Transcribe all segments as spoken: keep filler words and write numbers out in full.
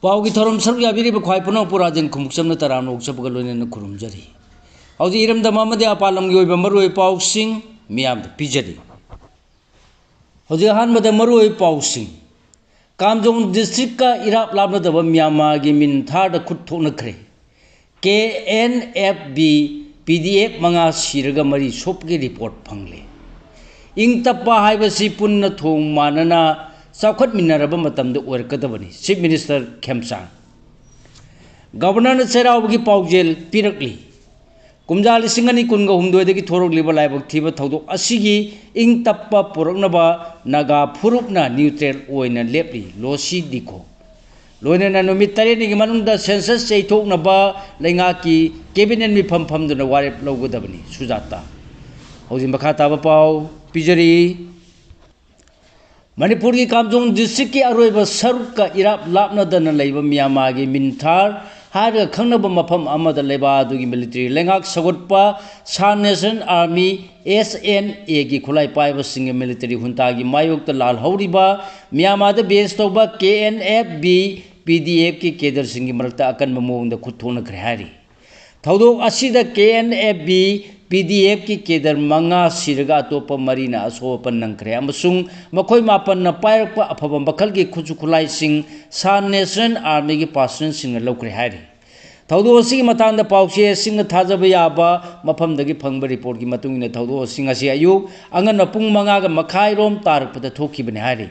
ꯄꯥꯎꯒꯤ ꯊꯧꯔꯝ ꯁꯔꯨꯛ ꯌꯥꯕꯤꯔꯤꯕ ꯈ꯭ꯋꯥꯏ ꯄꯨꯝꯅꯃꯛꯄꯨ ꯔꯥꯖꯦꯟ ꯈꯨꯃꯨꯛꯆꯝꯅ ꯇꯔꯥꯝꯅ ꯑꯣꯛꯆꯕꯒ ꯂꯣꯏꯅꯅ ꯈꯨꯔꯨꯝꯖꯔꯤ꯫ ꯍꯧꯖꯤꯛ ꯏꯔꯝꯗꯝ ꯑꯃꯗꯤ ꯃꯄꯥꯟ ꯂꯝꯒꯤ ꯑꯣꯏꯕ ꯃꯔꯨꯑꯣꯏꯕ ꯄꯥꯎꯁꯤꯡ ꯃꯤꯌꯥꯝꯗ ꯄꯤꯖꯔꯤ꯫ ꯍꯧꯖꯤꯛ ꯑꯍꯥꯟꯕꯗ ꯃꯔꯨꯑꯣꯏꯕ ꯄꯥꯎꯁꯤꯡ꯫ ꯀꯥꯝꯖꯣꯡ ꯗꯤꯁꯇ꯭ꯔꯤꯛꯀ ꯏꯔꯥꯞ ꯂꯥꯞꯅꯗꯕ ꯃ꯭ꯌꯥꯟꯃꯥꯔꯒꯤ ꯃꯤꯟꯊꯥꯔꯗ ꯈꯨꯠ ꯊꯣꯛꯅꯈ꯭ꯔꯦ꯫ K N F B P D F ꯃꯉꯥ ꯁꯤꯔꯒ ꯃꯔꯤ ꯁꯣꯛꯄꯒꯤ ꯔꯤꯄꯣꯔꯠ ꯐꯪꯂꯦ꯫ ꯏꯪ ꯇꯞꯄ ꯍꯥꯏꯕꯁꯤ ꯄꯨꯟꯅ ꯊꯣꯡ ꯃꯥꯟꯅꯅ ꯆꯥꯎꯈꯠꯃꯤꯟꯅꯔꯕ ꯃꯇꯝꯗ ꯑꯣꯏꯔꯛꯀꯗꯕꯅꯤ, ꯆꯤꯐ ꯃꯤꯅꯤꯁꯇꯔ ꯈꯦꯝꯆꯥꯡ꯫ ꯒꯕꯔꯅꯔꯅ ꯆꯩꯔꯥꯎꯕꯒꯤ ꯄꯥꯎꯖꯦꯜ ꯄꯤꯔꯛꯂꯤ꯫ ꯀꯨꯝꯖꯥ ꯂꯤꯁꯤꯡ ꯑꯅꯤ ꯀꯨꯟꯒ ꯍꯨꯝꯗꯣꯏꯗꯒꯤ ꯊꯣꯔꯛꯂꯤꯕ ꯂꯥꯏꯕꯛ ꯊꯤꯕ ꯊꯧꯗꯣꯛ ꯑꯁꯤꯒꯤ ꯏꯪ ꯇꯞꯄ ꯄꯨꯔꯛꯅꯕ ꯅꯥꯒꯥ ꯐꯨꯔꯨꯞꯅ ꯅ꯭ꯌꯨꯇ꯭ꯔꯦꯜ ꯑꯣꯏꯅ ꯂꯦꯞꯂꯤ, ꯂꯣꯁꯤ ꯗꯤꯈꯣ꯫ ꯂꯣꯏꯅꯅ ꯅꯨꯃꯤꯠ ꯇꯔꯦꯠꯅꯤꯒꯤ ꯃꯅꯨꯡꯗ ꯁꯦꯟꯁꯁ ꯌꯩꯊꯣꯛꯅꯕ ꯂꯩꯉꯥꯛꯀꯤ ꯀꯦꯕꯤꯅꯦꯠ ꯃꯤꯐꯝ ꯐꯝꯗꯨꯅ ꯋꯥꯔꯦꯞ ꯂꯧꯒꯗꯕꯅꯤ, ꯁꯨꯖꯥꯇꯥ꯫ ꯍꯧꯖꯤꯛ ꯃꯈꯥ ꯇꯥꯕ ꯄꯥꯎ ꯄꯤꯖꯔꯤ꯫ ꯃꯅꯤꯄꯨꯔꯒꯤ ꯀꯥꯝꯖꯣꯡ ꯗꯤꯁꯇ꯭ꯔꯤꯛꯀꯤ ꯑꯔꯣꯏꯕ ꯁꯔꯨꯛꯀ ꯏꯔꯥꯞ ꯂꯥꯞꯅꯗꯅ ꯂꯩꯕ ꯃ꯭ꯌꯥꯟꯃꯥꯔꯒꯤ ꯃꯤꯟꯊꯥꯔ ꯍꯥꯏꯔꯒ ꯈꯪꯅꯕ ꯃꯐꯝ ꯑꯃꯗ ꯂꯩꯕꯥꯛ ꯑꯗꯨꯒꯤ ꯃꯤꯂꯤꯇꯔꯤ ꯂꯩꯉꯥꯛ ꯁꯧꯒꯠꯄ ꯁꯥꯟ ꯅꯦꯁꯅꯦꯜ ꯑꯥꯔꯃꯤ, ꯑꯦꯁ ꯑꯦꯟ ꯑꯦꯒꯤ ꯈꯨꯠꯂꯥꯏ ꯄꯥꯏꯕꯁꯤꯡꯒꯤ ꯃꯤꯂꯤꯇꯔꯤ ꯍꯨꯟꯇꯥꯒꯤ ꯃꯥꯌꯣꯛꯇ ꯂꯥꯜꯍꯧꯔꯤꯕ ꯃ꯭ꯌꯥꯟꯃꯥꯔꯗ ꯕꯦꯁ ꯇꯧꯕ K N F B P D ꯑꯦꯐꯀꯤ ꯀꯦꯗꯔꯁꯤꯡꯒꯤ ꯃꯔꯛꯇ ꯑꯀꯟꯕ ꯃꯑꯣꯡꯗ ꯈꯨꯠ ꯊꯣꯛꯅꯈ꯭ꯔꯦ ꯍꯥꯏꯔꯤ꯫ ꯊꯧꯗꯣꯛ ꯑꯁꯤꯗ K N F B P D ꯑꯦꯐꯀꯤ ꯀꯦꯗꯔ ꯃꯉꯥ ꯁꯤꯔꯒ ꯑꯇꯣꯞꯄ ꯃꯔꯤꯅ ꯑꯁꯣꯛ ꯑꯄꯟ ꯅꯪꯈ꯭ꯔꯦ ꯑꯃꯁꯨꯡ ꯃꯈꯣꯏ ꯃꯥꯄꯟꯅ ꯄꯥꯏꯔꯛꯄ ꯑꯐꯕ ꯃꯈꯜꯒꯤ ꯈꯨꯠꯁꯨ ꯈꯨꯠꯂꯥꯏꯁꯤꯡ ꯁꯥꯟ ꯅꯦꯁꯅꯦꯜ ꯑꯥꯔꯃꯤꯒꯤ ꯄꯥꯔꯁꯅꯦꯜꯁꯤꯡꯅ ꯂꯧꯈ꯭ꯔꯦ ꯍꯥꯏꯔꯤ꯫ ꯊꯧꯗꯣꯛ ꯑꯁꯤꯒꯤ ꯃꯇꯥꯡꯗ ꯄꯥꯎꯆꯦꯁꯤꯡꯅ ꯊꯥꯖꯕ ꯌꯥꯕ ꯃꯐꯝꯗꯒꯤ ꯐꯪꯕ ꯔꯤꯄꯣꯔꯠꯀꯤ ꯃꯇꯨꯡ ꯏꯟꯅ ꯊꯧꯗꯣꯛ ꯑꯁꯤ ꯉꯁꯤ ꯑꯌꯨꯛ ꯑꯉꯟꯕ ꯄꯨꯡ ꯃꯉꯥꯒ ꯃꯈꯥꯏꯔꯣꯝ ꯇꯥꯔꯛꯄꯗ ꯊꯣꯛꯈꯤꯕꯅꯤ ꯍꯥꯏꯔꯤ꯫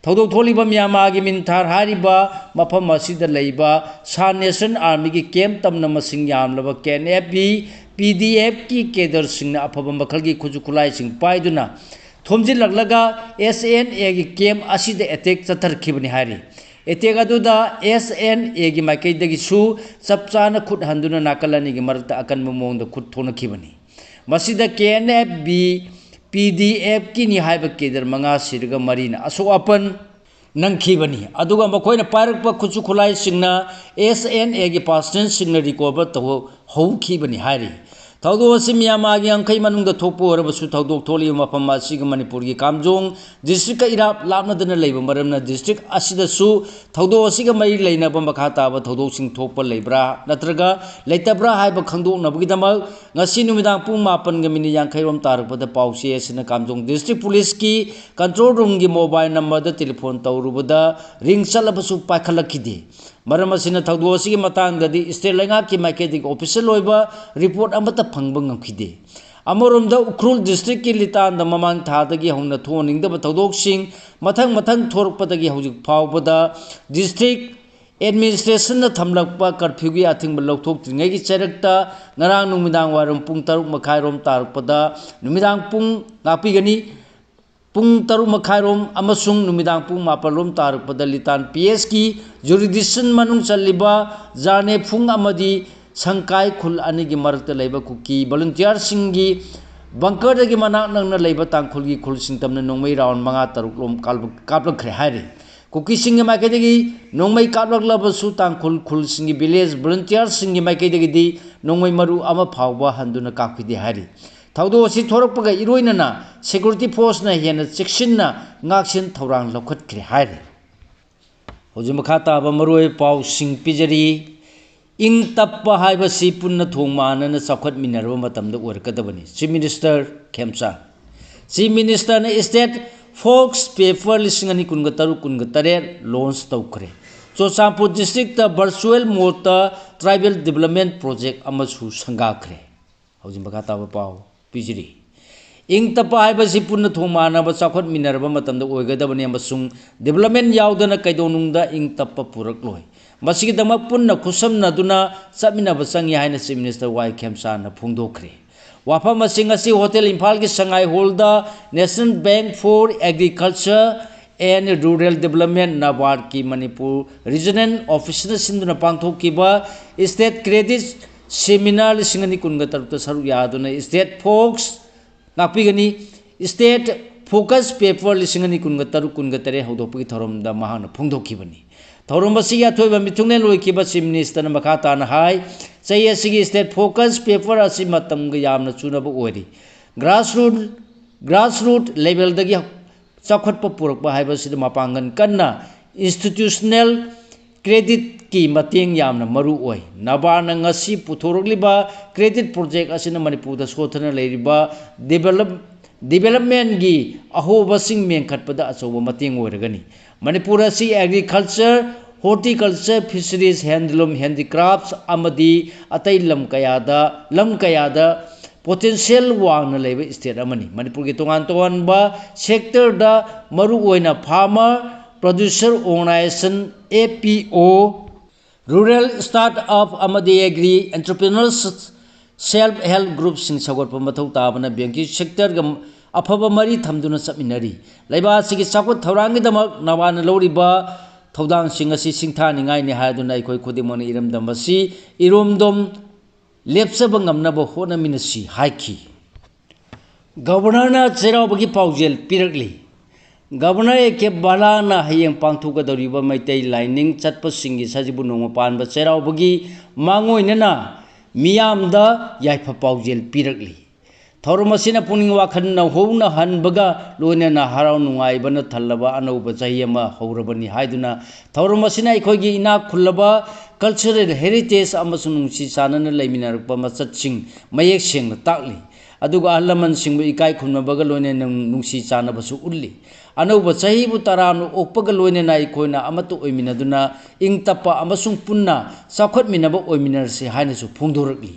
ꯊꯧꯗꯣꯛ ꯊꯣꯛꯂꯤꯕ ꯃ꯭ꯌꯥꯟꯃꯥꯔꯒꯤ ꯃꯤꯟꯊꯥꯔ ꯍꯥꯏꯔꯤꯕ ꯃꯐꯝ ꯑꯁꯤꯗ ꯂꯩꯕ ꯁꯥꯟ ꯅꯦꯁꯅꯦꯜ ꯑꯥꯔꯃꯤꯒꯤ ꯀꯦꯝꯞ ꯇꯝꯅ ꯃꯁꯤꯡ ꯌꯥꯝꯂꯕ ꯀꯦ N F B P D ꯑꯦꯐꯀꯤ ꯀꯦꯗꯔꯁꯤꯡꯅ ꯑꯐꯕ ꯃꯈꯜꯒꯤ ꯈꯨꯠꯁꯨ ꯈꯨꯠꯂꯥꯏꯁꯤꯡ ꯄꯥꯏꯗꯨꯅ ꯊꯣꯝꯖꯤꯜꯂꯛꯂꯒ ꯑꯦꯁ ꯑꯦꯟ ꯑꯦꯒꯤ ꯀꯦꯝꯞ ꯑꯁꯤꯗ ꯑꯦꯇꯦꯛ ꯆꯠꯊꯔꯛꯈꯤꯕꯅꯤ ꯍꯥꯏꯔꯤ꯫ ꯑꯦꯇꯦꯛ ꯑꯗꯨꯗ ꯑꯦꯁ ꯑꯦꯟ ꯑꯦꯒꯤ ꯃꯥꯏꯀꯩꯗꯒꯤꯁꯨ ꯆꯞ ꯆꯥꯅ ꯈꯨꯠ ꯍꯟꯗꯨꯅ ꯅꯥꯀꯜ ꯑꯅꯤꯒꯤ ꯃꯔꯛꯇ ꯑꯀꯟꯕ ꯃꯑꯣꯡꯗ ꯈꯨꯠ ꯊꯣꯛꯅꯈꯤꯕꯅꯤ꯫ ꯃꯁꯤꯗ ꯀꯦ ꯑꯦꯟ ꯑꯦꯐ ꯕꯤ ꯄꯤ ꯗꯤ ꯑꯦꯐꯀꯤꯅꯤ ꯍꯥꯏꯕ ꯀꯦꯗꯔ ꯃꯉꯥ ꯁꯤꯔꯒ ꯃꯔꯤꯅ ꯑꯁꯣꯛ ꯑꯄꯟ ꯅꯪꯈꯤꯕꯅꯤ꯫ ꯑꯗꯨꯒ ꯃꯈꯣꯏꯅ ꯄꯥꯏꯔꯛꯄ ꯈꯨꯠꯁꯨ ꯈꯨꯠꯂꯥꯏꯁꯤꯡꯅ ꯑꯦꯁ ꯑꯦꯟ ꯑꯦꯒꯤ ꯄꯥꯔꯁꯅꯦꯜꯁꯤꯡꯅ ꯔꯤꯀꯣꯚꯔ ꯇꯧꯍꯧꯈꯤꯕꯅꯤ ꯍꯥꯏꯔꯤ꯫ ꯊꯧꯗꯣꯛ ꯑꯁꯤ ꯃꯤꯌꯥꯝꯃꯥꯒꯤ ꯉꯝꯈꯩ ꯃꯅꯨꯡꯗ ꯊꯣꯛꯄ ꯑꯣꯏꯔꯕꯁꯨ, ꯊꯧꯗꯣꯛ ꯊꯣꯛꯂꯤꯕ ꯃꯐꯝ ꯑꯁꯤꯒ ꯃꯅꯤꯄꯨꯔꯒꯤ ꯀꯥꯝꯖꯣꯡ districtꯀ ꯏꯔꯥꯞ ꯂꯥꯞꯅꯗꯅ ꯂꯩꯕ ꯃꯔꯝꯅ district ꯑꯁꯤꯗꯁꯨ ꯊꯧꯗꯣꯛ ꯑꯁꯤꯒ ꯃꯔꯤ ꯂꯩꯅꯕ ꯃꯈꯥ ꯇꯥꯕ ꯊꯧꯗꯣꯛꯁꯤꯡ ꯊꯣꯛꯄ ꯂꯩꯕ꯭ꯔꯥ ꯅꯠꯇ꯭ꯔꯒ ꯂꯩꯇꯕ꯭ꯔꯥ ꯍꯥꯏꯕ ꯈꯪꯗꯣꯛꯅꯕꯒꯤꯗꯃꯛ ꯉꯁꯤ ꯅꯨꯃꯤꯗꯥꯡ ꯄꯨꯡ ꯃꯥꯄꯟꯒ ꯃꯤꯅꯤꯠ ꯌꯥꯡꯈꯩ ꯔꯣꯝ ꯇꯥꯔꯛꯄꯗ ꯄꯥꯎ ꯆꯦ ꯑꯁꯤꯅ ꯀꯥꯝꯖꯣꯡ district policeꯀꯤ control roomꯒꯤ mobile numberꯗ telephone ꯇꯧꯔꯨꯕꯗ ring ꯆꯠꯂꯕꯁꯨ ꯄꯥꯏꯈꯠꯂꯛꯈꯤꯗꯦ꯫ ꯃꯔꯝ ꯑꯁꯤꯅ ꯊꯧꯗꯣꯛ ꯑꯁꯤꯒꯤ ꯃꯇꯥꯡꯗꯗꯤ state ꯂꯩꯉꯥꯛꯀꯤ ꯃꯥꯏꯀꯩꯗꯒꯤ official ꯑꯣꯏꯕ report ꯑꯃꯠꯇ ꯐꯪꯕ ꯉꯝꯈꯤꯗꯦ꯫ ꯑꯃꯔꯣꯝꯗ ꯎꯈ꯭ꯔꯨꯜ districtꯀꯤ ꯂꯤꯇꯥꯟꯗ ꯃꯃꯥꯡ ꯊꯥꯗꯒꯤ ꯍꯧꯅ ꯊꯣꯛꯍꯟꯅꯤꯡꯗꯕ ꯊꯧꯗꯣꯛꯁꯤꯡ ꯃꯊꯪ ꯃꯊꯪ ꯊꯣꯔꯛꯄꯗꯒꯤ ꯍꯧꯖꯤꯛ ꯐꯥꯎꯕꯗ district administrationꯅ ꯊꯝꯂꯛꯄ curfewꯒꯤ ꯑꯊꯤꯡꯕ ꯂꯧꯊꯣꯛꯇ꯭ꯔꯤꯉꯩꯒꯤ ꯆꯩꯔꯛꯇ ꯉꯔꯥꯡ ꯅꯨꯃꯤꯗꯥꯡ ꯋꯥꯏꯔꯝ ꯄꯨꯡ ꯇꯔꯨꯛ ꯃꯈꯥꯏꯔꯣꯝ ꯇꯥꯔꯛꯄꯗ ꯅꯨꯃꯤꯗꯥꯡ ꯄꯨꯡ, ꯉꯥꯛꯄꯤꯒꯅꯤ, ꯄꯨꯡ ꯇꯔꯨꯛ ꯃꯈꯥꯏꯔꯣꯝ ꯑꯃꯁꯨꯡ ꯅꯨꯃꯤꯗꯥꯡ ꯄꯨꯡ ꯃꯥꯄꯜ ꯔꯣꯝ ꯇꯥꯔꯛꯄꯗ ꯂꯤꯇꯥꯟ PSꯀꯤ jurisdiction ꯃꯅꯨꯡ ꯆꯜꯂꯤꯕ ꯖꯥꯔꯅꯦꯐꯨꯡ ꯑꯃꯗꯤ ꯁꯪꯀꯥꯏ ꯈꯨꯜ ꯑꯅꯤꯒꯤ ꯃꯔꯛꯇ ꯂꯩꯕ ꯀꯨꯀꯤ volunteerꯁꯤꯡꯒꯤ bunkerꯗꯒꯤ ꯃꯅꯥꯛ ꯅꯛꯅ ꯂꯩꯕ ꯇꯥꯡꯈꯨꯜꯒꯤ ꯈꯨꯜꯁꯤꯡ ꯇꯝꯅ ꯅꯣꯡꯃꯩ round ꯃꯉꯥ ꯇꯔꯨꯛ ꯂꯣꯝ ꯀꯥꯞꯂꯛ-, ꯀꯥꯞꯂꯛꯈ꯭ꯔꯦ ꯍꯥꯏꯔꯤ꯫ ꯀꯨꯀꯤꯁꯤꯡꯒꯤ ꯃꯥꯏꯀꯩꯗꯒꯤ ꯅꯣꯡꯃꯩ ꯀꯥꯞꯂꯛꯂꯕꯁꯨ ꯇꯥꯡꯈꯨꯜ ꯈꯨꯜꯁꯤꯡꯒꯤ village volunteerꯁꯤꯡꯒꯤ ꯃꯥꯏꯀꯩꯗꯒꯤꯗꯤ ꯅꯣꯡꯃꯩ ꯃꯔꯨ ꯑꯃ ꯐꯥꯎꯕ ꯍꯟꯗꯨꯅ ꯀꯥꯞꯈꯤꯗꯦ ꯍꯥꯏꯔꯤ꯫ ꯊꯧꯗꯣꯛ ꯑꯁꯤ ꯊꯣꯔꯛꯄꯒ ꯏꯔꯣꯏꯅꯅ security forceꯅ ꯍꯦꯟꯅ ꯆꯦꯛꯁꯤꯟꯅ ꯉꯥꯛꯁꯦꯟ ꯊꯧꯔꯥꯡ ꯂꯧꯈꯠꯈ꯭ꯔꯦ ꯍꯥꯏꯔꯤ꯫ ꯍꯧꯖꯤꯛ ꯃꯈꯥ ꯇꯥꯕ ꯃꯔꯨꯑꯣꯏꯕ ꯄꯥꯎꯁꯤꯡ ꯄꯤꯖꯔꯤ꯫ ꯏꯪ ꯇꯞꯄ ꯍꯥꯏꯕꯁꯤ ꯄꯨꯟꯅ ꯊꯣꯡ ꯃꯥꯟꯅꯅ ꯆꯥꯎꯈꯠꯃꯤꯟꯅꯔꯕ ꯃꯇꯝꯗ ꯑꯣꯏꯔꯛꯀꯗꯕꯅꯤ꯫ Chief Minister ꯈꯦꯝꯆꯥꯟ꯫ Chief Ministerꯅ State Fox Paper ꯂꯤꯁꯤꯡ ꯑꯅꯤ ꯀꯨꯟꯒ ꯇꯔꯨꯛ ꯀꯨꯟꯒ ꯇꯔꯦꯠ launch ꯇꯧꯈ꯭ꯔꯦ꯫ Churachandpur districtꯇ virtual modeꯇ tribal development project ꯑꯃꯁꯨ ꯁꯪꯒꯥꯈ꯭ꯔꯦ꯫ ꯍꯧꯖꯤꯛ ꯃꯈꯥ ꯇꯥꯕ ꯄꯥꯎ ꯄꯤꯖꯔꯤ꯫ ꯏꯪ ꯇꯞꯄ ꯍꯥꯏꯕꯁꯤ ꯄꯨꯟꯅ ꯊꯣꯡ ꯃꯥꯟꯅꯕ ꯆꯥꯎꯈꯠꯃꯤꯟꯅꯔꯕ ꯃꯇꯝꯗ ꯑꯣꯏꯒꯗꯕꯅꯤ ꯑꯃꯁꯨꯡ development ꯌꯥꯎꯗꯅ ꯀꯩꯗꯧꯅꯨꯡꯗ ꯏꯪ ꯇꯞꯄ ꯄꯨꯔꯛꯂꯣꯏ꯫ ꯃꯁꯤꯒꯤꯗꯃꯛ ꯄꯨꯟꯅ ꯈꯨꯠꯁꯝꯅꯗꯨꯅ ꯆꯠꯃꯤꯟꯅꯕ ꯆꯪꯏ ꯍꯥꯏꯅ Chief Minister ꯋꯥꯏ ꯈꯦꯝꯆꯥꯟꯅ ꯐꯣꯡꯗꯣꯛꯈ꯭ꯔꯦ꯫ ꯋꯥꯐꯝ ꯑꯁꯤ ꯉꯁꯤ Hotel ꯏꯝꯐꯥꯜꯒꯤ ꯁꯉꯥꯏ hallꯗ National Bank for Agriculture and Rural Development, NABARDꯀꯤ Manipur regional officeꯅ ꯁꯤꯟꯗꯨꯅ ꯄꯥꯡꯊꯣꯛꯈꯤꯕ State Credit Seminar ꯂꯤꯁꯤꯡ ꯑꯅꯤ ꯀꯨꯟꯒ ꯇꯔꯨꯛꯇ ꯁꯔꯨꯛ ꯌꯥꯗꯨꯅ State Fox, ꯉꯥꯛꯄꯤꯒꯅꯤ, State Focus Paper ꯂꯤꯁꯤꯡ ꯑꯅꯤ ꯀꯨꯟꯒ ꯇꯔꯨꯛ ꯀꯨꯟꯒ ꯇꯔꯦꯠ ꯍꯧꯗꯣꯛꯄꯒꯤ ꯊꯧꯔꯝꯗ ꯃꯍꯥꯛꯅ ꯐꯣꯡꯗꯣꯛꯈꯤꯕꯅꯤ꯫ ꯊꯧꯔꯝ ꯑꯁꯤꯒꯤ ꯑꯊꯣꯏꯕ ꯃꯤꯊꯨꯡꯂꯦꯟ ꯑꯣꯏꯈꯤꯕ Chief Ministerꯅ ꯃꯈꯥ ꯇꯥꯅ ꯍꯥꯏ, ꯆꯍꯤ ꯑꯁꯤꯒꯤ state focus paper ꯑꯁꯤ ꯃꯇꯝꯒ ꯌꯥꯝꯅ ꯆꯨꯅꯕ ꯑꯣꯏꯔꯤ꯫ Grassroot grassroot levelꯗꯒꯤ ꯆꯥꯎꯈꯠꯄ ꯄꯨꯔꯛꯄ ꯍꯥꯏꯕꯁꯤꯗ ꯃꯄꯥꯡꯒꯜ ꯀꯟꯅ institutional creditꯀꯤ ꯃꯇꯦꯡ ꯌꯥꯝꯅ ꯃꯔꯨ ꯑꯣꯏ꯫ ꯅꯕꯥꯔꯅ ꯉꯁꯤ ꯄꯨꯊꯣꯔꯛꯂꯤꯕ credit project ꯑꯁꯤꯅ ꯃꯅꯤꯄꯨꯔꯗ ꯁꯣꯠꯊꯅ ꯂꯩꯔꯤꯕ develop developmentꯀꯤ ꯑꯍꯣꯕꯁꯤꯡ ꯃꯦꯟꯈꯠꯄꯗ ꯑꯆꯧꯕ ꯃꯇꯦꯡ ꯑꯣꯏꯔꯒꯅꯤ꯫ ꯃꯅꯤꯄꯨꯔ ꯑꯁꯤ agriculture, horticulture, fisheries, handloom, handicrafts ꯑꯃꯗꯤ ꯑꯇꯩ ꯂꯝ ꯀꯌꯥꯗ ꯂꯝ ꯀꯌꯥꯗ potential ꯋꯥꯡꯅ ꯂꯩꯕ state ꯑꯃꯅꯤ꯫ ꯃꯅꯤꯄꯨꯔꯒꯤ ꯇꯣꯉꯥꯟ ꯇꯣꯉꯥꯟꯕ sectorꯗ, ꯃꯔꯨꯑꯣꯏꯅ farmer, producer organization, A P O, rural startup ꯑꯃꯗꯤ agri entrepreneurs, self help groupꯁꯤꯡ ꯁꯧꯒꯠꯄ ꯃꯊꯧ ꯇꯥꯕꯅ banking sectorꯒ ꯑꯐꯕ ꯃꯔꯤ ꯊꯝꯗꯨꯅ ꯆꯠꯃꯤꯟꯅꯔꯤ꯫ ꯂꯩꯕꯥꯛ ꯑꯁꯤꯒꯤ ꯆꯥꯎꯈꯠ ꯊꯧꯔꯥꯡꯒꯤꯗꯃꯛ ꯅꯕꯥꯔꯅ ꯂꯧꯔꯤꯕ ꯊꯧꯗꯥꯡꯁꯤꯡ ꯑꯁꯤ ꯁꯤꯡꯊꯥꯅꯤꯡꯉꯥꯏꯅꯤ ꯍꯥꯏꯗꯨꯅ ꯑꯩꯈꯣꯏ ꯈꯨꯗꯤꯡꯃꯛꯅ ꯏꯔꯝꯗꯝ ꯑꯁꯤ ꯏꯔꯣꯝꯗꯣꯝ ꯂꯦꯞꯆꯕ ꯉꯝꯅꯕ ꯍꯣꯠꯅꯃꯤꯟꯅꯁꯤ ꯍꯥꯏꯈꯤ꯫ Governorꯅ ꯆꯩꯔꯥꯎꯕꯒꯤ ꯄꯥꯎꯖꯦꯜ ꯄꯤꯔꯛꯂꯤ꯫ Governor A K ꯕꯂꯥꯅ ꯍꯌꯦꯡ ꯄꯥꯡꯊꯣꯛꯀꯗꯧꯔꯤꯕ ꯃꯩꯇꯩ ꯂꯥꯏꯅꯤꯡ ꯆꯠꯄꯁꯤꯡꯒꯤ ꯁꯖꯤꯕꯨ ꯅꯣꯡꯃ ꯄꯥꯟꯕ ꯆꯩꯔꯥꯎꯕꯒꯤ ꯃꯥꯡꯑꯣꯏꯅꯅ ꯃꯤꯌꯥꯝꯗ ꯌꯥꯏꯐ ꯄꯥꯎꯖꯦꯜ ꯄꯤꯔꯛꯂꯤ꯫ ꯊꯧꯔꯝ ꯑꯁꯤꯅ ꯄꯨꯛꯅꯤꯡ ꯋꯥꯈꯜ ꯅꯧꯍꯧꯅꯍꯟꯕꯒ ꯂꯣꯏꯅꯅ ꯍꯔꯥꯎ ꯅꯨꯡꯉꯥꯏꯕꯅ ꯊꯜꯂꯕ ꯑꯅꯧꯕ ꯆꯍꯤ ꯑꯃ ꯍꯧꯔꯕꯅꯤ ꯍꯥꯏꯗꯨꯅ, ꯊꯧꯔꯝ ꯑꯁꯤꯅ ꯑꯩꯈꯣꯏꯒꯤ ꯏꯅꯥꯛ ꯈꯨꯜꯂꯕ cultural heritage ꯑꯃꯁꯨꯡ ꯅꯨꯡꯁꯤ ꯆꯥꯟꯅꯅ ꯂꯩꯃꯤꯟꯅꯔꯛꯄ ꯃꯆꯠꯁꯤꯡ ꯃꯌꯦꯛ ꯁꯦꯡꯅ ꯇꯥꯛꯂꯤ꯫ ꯑꯗꯨꯒ ꯑꯍꯜ ꯂꯃꯟꯁꯤꯡꯕꯨ ꯏꯀꯥꯏ ꯈꯨꯝꯅꯕꯒ ꯂꯣꯏꯅꯅ ꯅꯨꯡꯁꯤ ꯆꯥꯟꯅꯕꯁꯨ ꯎꯠꯂꯤ꯫ ꯑꯅꯧꯕ ꯆꯍꯤꯕꯨ ꯇꯔꯥꯝꯅ ꯑꯣꯛꯄꯒ ꯂꯣꯏꯅꯅ ꯑꯩꯈꯣꯏꯅ ꯑꯃꯠꯇ ꯑꯣꯏꯃꯤꯟꯅꯗꯨꯅ ꯏꯪ ꯇꯞꯄ ꯑꯃꯁꯨꯡ ꯄꯨꯟꯅ ꯆꯥꯎꯈꯠꯃꯤꯟꯅꯕ ꯑꯣꯏꯃꯤꯟꯅꯔꯁꯤ ꯍꯥꯏꯅꯁꯨ ꯐꯣꯡꯗꯣꯔꯛꯂꯤ꯫